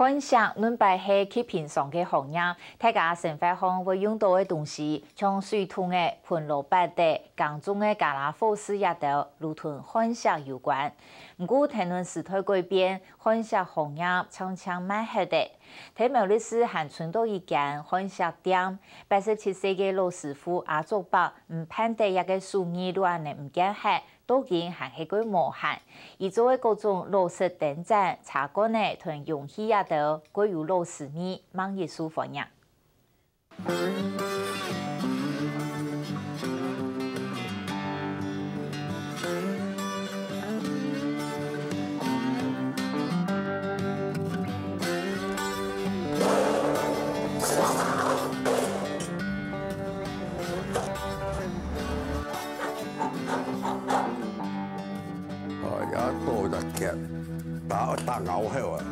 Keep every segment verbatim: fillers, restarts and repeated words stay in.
飯食原本係極平常个行業，大家生活項會用到个東西，像水桶仔、盆蘿蔔仔、耕種个家啦伙食這兜，如同飯食有關。毋過，跈等時代改變，飯食行業漸漸慢忒咧。在苗栗市還存到一間飯食店，八十七歲个老師傅阿祖伯毋盼得這个手藝就恁仔毋見忒， 到今還係會無閒。佢做个各種老式燈盞、茶罐仔同容器這兜，過有老師傅，萬人受歡迎。哦，也倒一隻結，打，打咬後啊。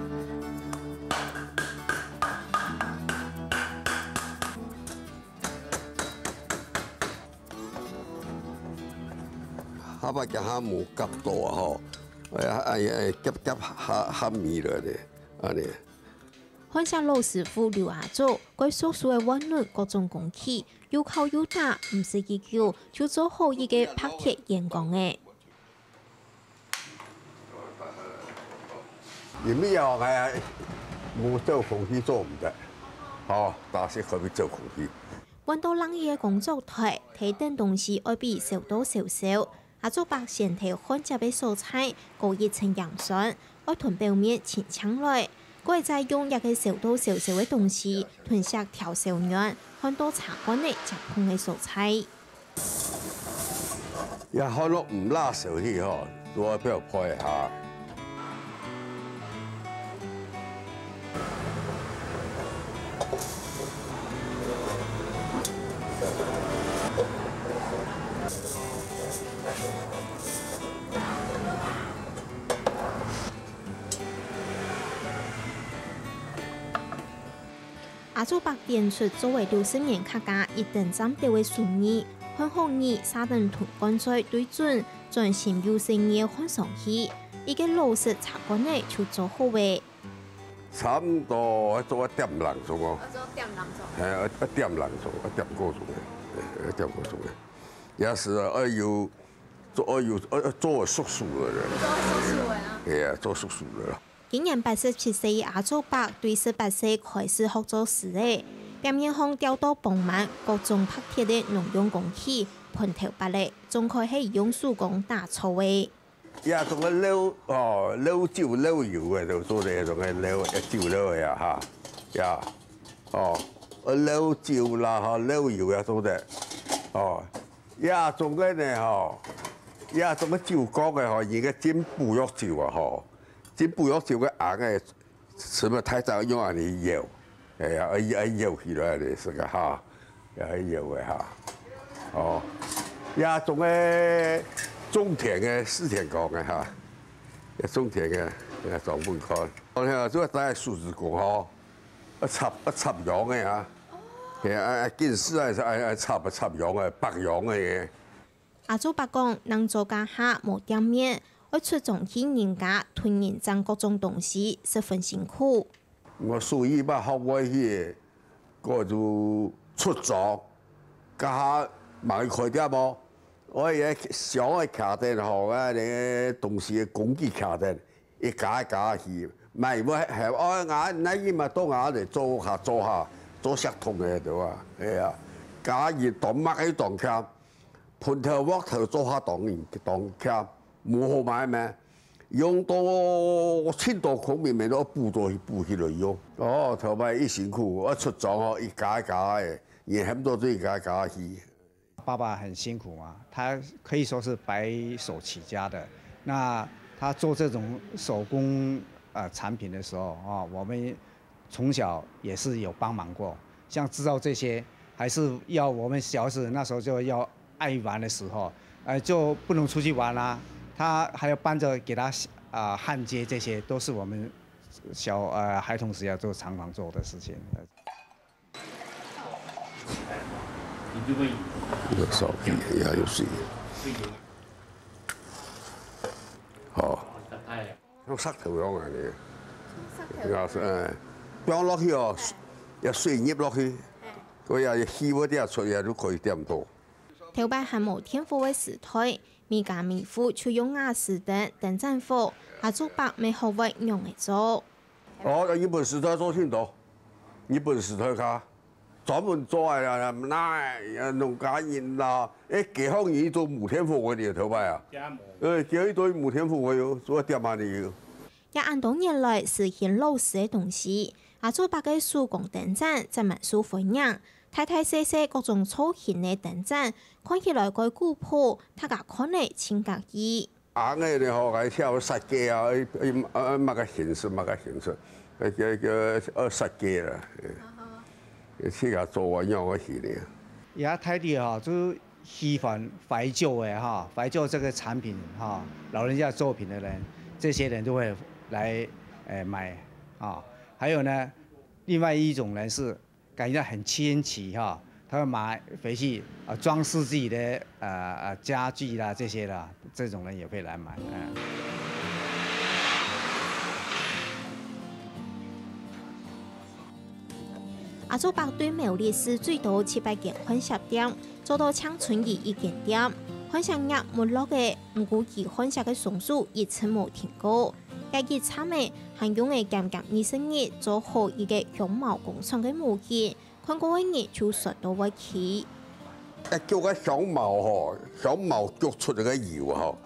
下擺驚下無夾到啊吼，哎呀，哎呀，哎，夾，夾下，下尾了咧，恁呢。 飯食老師傅劉阿祖，佢熟手个玩弄各種工具，又敲又打，毋使幾久就做好一个白鐵圓光仔。你們要哎，無做工具做毋得，好，但是可以做工具。換到另一个工作台，提等東西愛比燒到燒燒。阿祖伯先提看接个所在，過一層鹽酸， 愛同表面清淨來，過再用這个燒到燒燒个東西，同石條燒軟，換到茶罐仔接縫个所在。也換到毋罅燒去吼，都愛漂拍一下。 阿祖伯展出做了六十年客家一等站斗个手藝，看好你煞等同罐嘴對準，專心有細義个看上去，一个老式茶罐仔就做好了。差毋多愛做一點零鐘哦。愛做點零鐘。係，愛，愛點零鐘，愛點過鐘个，係，愛點過鐘个。也係愛有，做，愛有，愛，愛做熟手个人。做熟手个啊。係啊，做熟手个啦。 今年八十七歲阿祖伯對十八歲開始學做師仔，表面項吊到磅滿，各種白鐵个農用工具，盤頭缽仔，總歸係用手工打造个。這種个漏，哦，漏酒漏油个，就做這種个漏，酒漏个啊，哈，呀，哦，漏酒啦，哈，漏油也做得，哦，這種个呢，吼，這種个酒缸个吼，應該真不要酒啊，吼。 這不要酒个紅个，係毋係太早用恁呢搖？哎呀，愛，愛搖起來个，係个哈，愛搖个哈。哦，這種个種田个，四田講个哈，這種田个，這種分看。哦，這个戴手指公吼，愛插，愛插秧个啊。係啊，愛，愛緊時啊，愛，愛插，插秧个，拔秧个。 阿祖伯講，人做家下無店面，愛出莊去人家同人爭各種東西，十分辛苦。𠊎手藝嘛學會去，過就出莊，家下嘛去開店哦。𠊎个想个徛等吼，啊，這東西个工具徛等， 一家一家去，買會喊，哦，𠊎，𠊎姨嘛到𠊎這做下做下，做錫桶个，對吧？係啊，家己當麼个當強，盆頭鑊頭做下當，當強，無好買咩？用到盡多孔明面都補到去補起來用。哦，頭擺一辛苦，愛出莊哦，一家一家个，人喊到這一家一家去。 爸爸很辛苦嘛，他可以说是白手起家的。那他做这种手工，呃，产品的时候，哦，我们从小也是有帮忙过。像制造这些，还是要我们小孩子那时候就要爱玩的时候，呃，就不能出去玩啦。他还要帮着给他，啊，焊接，这些都是我们小，呃，孩童时要做，常常做的事情。 有手艺，也有水。好。用石頭樣啊，你。石啊，係，哎，放落去哦，要水入落去，佢也氣會點出，也就可以點到。頭擺還無電火个時代，每家每戶就用瓦斯燈、燈盞火，阿祖伯乜學會仰仔做。哦，日本時代做盡多，日本時代佢專門做个啦，那農家人啦，誒，解放人都無電火个呢，頭擺啊，誒，解放都無電火个喲，做點啊你。 也恁多年來實行老式个東西，阿祖伯个手工燈盞正蠻受歡迎，大大細細各種造型个燈盞，看起來蓋古樸，大家看了盡合意。紅个呢吼，𠊎挑設計啊，呃，麼个形式，麼个形式，呃，叫，叫，呃，設計啦，自家做啊，仰个形呢。也大體吼，就 喜歡懷舊的哈，懷舊這個產品哈，老人家作品的人，這些人都會來，呃，買啊。還有呢，另外一種人是感覺到很稀奇哈，他會買回去啊，裝飾自己的，呃，呃，家具啦，這些啦，這種人也會來買，嗯。 阿祖伯對苗栗市最多七百間番石店，做到淨伸佢一間店。番石葉沒落个，毋過佢番石个雙手一直無停過。該一站仔，還用个減減二十日做好一個香茅工廠个模型，看過个人就酸到會企。一焗个香茅吼，香茅焗出來个油吼，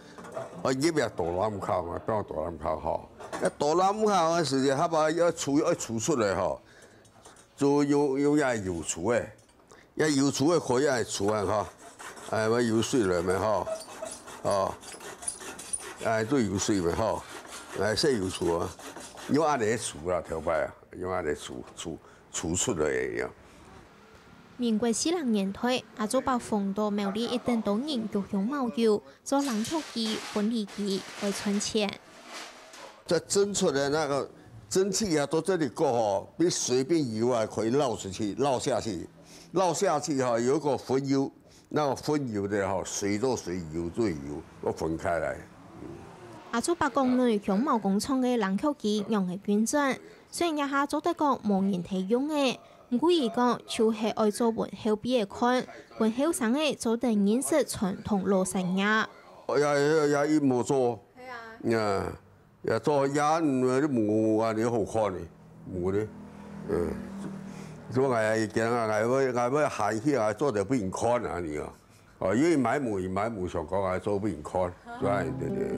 啊，入入肚囊空啊，放肚囊空吼。啊，肚囊空个時節，下把愛抽，愛抽出來吼， 就用，用這油抽个，這油抽个可以恁抽啊吼，哎，愛油水了無吼，哦，哎，都油水無吼，哎，細油抽啊，用恁仔抽啦，頭擺啊，用恁仔抽，抽，抽出來个呀。民國四零年代，阿祖伯分到苗栗一等多人焗香茅油， 做冷卻機、分離機來賺錢。這蒸出來那個蒸汽啊，到這裡過吼，比水比油啊可以漏出去、漏下去，漏下去哈，有一個分油，那個分油的哈，水做水，油做油，都分開來。阿祖伯講，內香茅工廠个冷卻機仰仔運轉，雖然這下做得講無人在用了， 毋過佢講，就係愛做分後輩仔看，分後生仔做得認識傳統老產業。也，也，也，也無做，係啊。也，也做也，嗯，無恁樣好看呢，無呢。嗯，所以𠊎今日𠊎會，𠊎會喊起來做得分人看啊，你啊。 哦，因為買無，買無想講愛做分人看，做恁樣，對，對。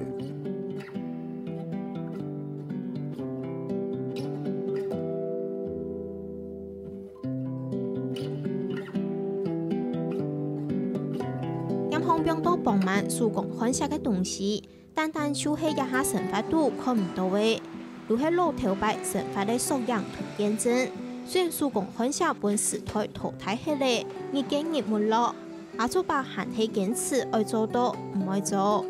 店項放到放滿手工番石个東西， 單單就係這下生活肚看毋到个，都係老頭擺生活个縮影同見證。雖然手工番石分時代淘汰忒了，日見日沒落，阿祖伯還係堅持愛做到毋愛做。